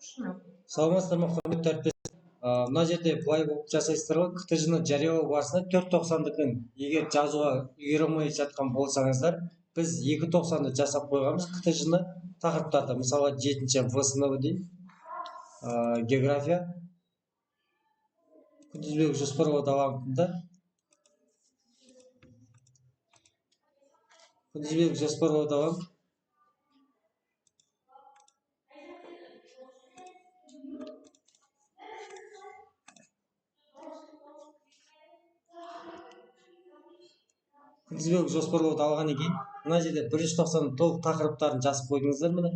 Саламатсыздар ма, құрметті әріптестер. Мына жерде былай болып жасайсыздар ғой. КТЖ-ны жариялау барысында 4.90-дікін егер жазуға үлгере алмай жатқан болсаңыздар, біз 2.90-ды жасап қойғанбыз КТЖ-ны тақырыптарды. Мысалға, 7 В сыныбы дейін, география, күнтізбелік жоспарлауды аламын да, күнтізбелік жоспарлауды аламын. Күнтізбелік жоспарлауды алғаннан кейін мына жерде бірінші тоқсанның толық тақырыптарын жазып қойдыңыздар, міне,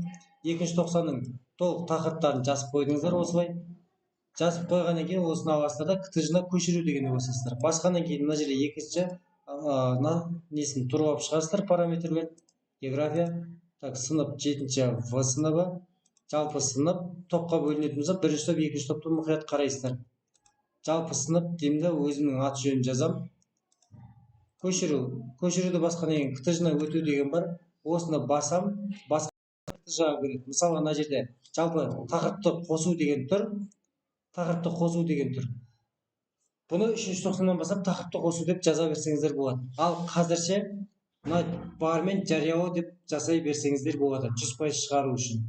екінші тоқсанның толық тақырыптарын жазып қойдыңыздар. Осылай жазып қойғаннан кейін осыны аласыздар да, КТЖ-на көшіру дегенді басасыздар. Басқаннан кейін мына жерде екінші мына несін туралап шығасыздар, параметрлер, география, так, сынып 7 В сыныбы, жалпы сынып топқа бөлінетін болса, бірінші топ, екінші топты мұқият қарайсыздар. Жалпы сынып деймін да, өзімнің аты жөнімді жазамын. Көшіру, көшіруді басқаннан кейін КТЖ-на өту деген бар, осыны басам, басқа КТЖ-ға кіреді. Мысалға, мына жерде жалпы тақырыпты қосу деген тұр, тақырыпты қосу деген тұр. Бұны үшінші тоқсаннан бастап тақырыпты қосу деп жаза берсеңіздер болады. Ал қазірше мына бармен жариялау деп жасай берсеңіздер болады, 100% шығару үшін.